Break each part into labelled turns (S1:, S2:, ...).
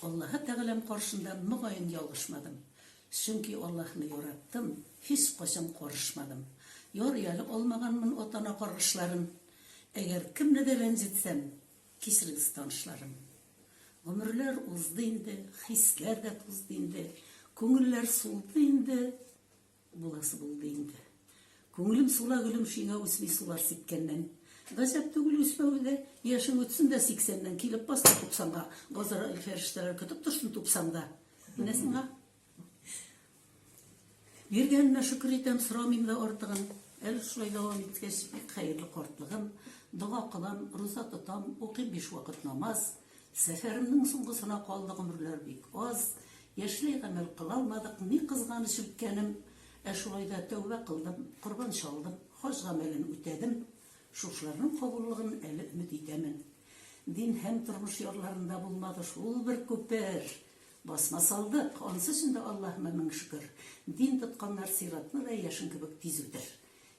S1: Аллаһы Тәгаләм каршында мөгаен ялгышмадым. Чөнки Аллаһны яраттым, һичкайчан карышмадым. Ярый әле алмаганмын ата-ана каргышларын. Әгәр кемне дә рәнҗетсәм, кичерегез, танышларым. Гомерләр узды инде, хисләр дә тузды инде, күңелләр сулды инде, Буласы булды инде. Күңелем сула, гөлем шиңә үсми сулар сипкәннән. Гаҗәп түгел үсмәве дә, яшең үтсен дә сиксәннән, килеп бас та туксанга, Газраил фәрештәләр көтеп торсын тупсаңда. Менә сиңа. Биргәненә шөкер итәм, сорамыйм да артыгын. Әле шулай дәвам иткәч, бик хәерле картлыгым. Дога кылам, руза тотам, укыйм биш вакыт намаз. Сәфәремнең соңгысына калды гомерләр бик аз. Яшьләй гамәл кылалмадык, ни кызганыч үткәнем. Ә шулай да тәүбә кылдым, корбан чалдым, хаҗ гамәлен үтәдем. Шушыларның кабуллыгын әле өмет итәмен. Дин һәм тормыш ярларында булмады шул бер күпер. Басма салдык, анысы өчен дә Аллаһыма мең шөкер. Дин тотканнар сиратны да яшен кебек тиз үтер.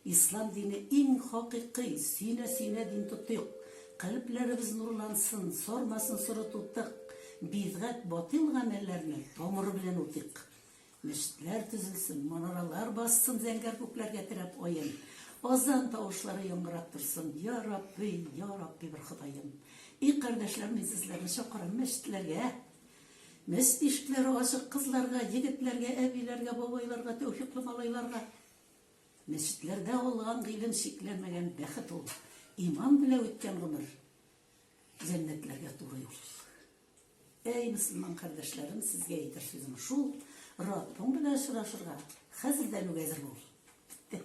S1: Ислам дине иң хакыйкый, сөенә-сөенә дин тотыйк. Калебләребез нурлансын, сармасын соры тутык. Бидгать, батыйл гамәлләрне тамыры белән утыйк. Мәчетләр төзелсен, манаралар бассын зәңгәр күкләргә терәп аен. Азан тавышлары яңгырап торсын, я Рабби, я Рабби бер Ходаем. И кардәшләр, мин сезләрне чакырам мәчетләргә. Мәчет ишекләре ачык кызларга, егетләргә, әбиләргә, бабайларга, тәүфиклы малайларга. Мәчетләрдә алган гыйлем чикләнмәгән бәхет ул. Иман белә үткән гомер, җәннәтләргә туры юл. Әй, мөселман кардәшләрем, сезгә әйтер сүзем шул, Раббың белән очрашырга хәзердән үк әзер бул. Бетте.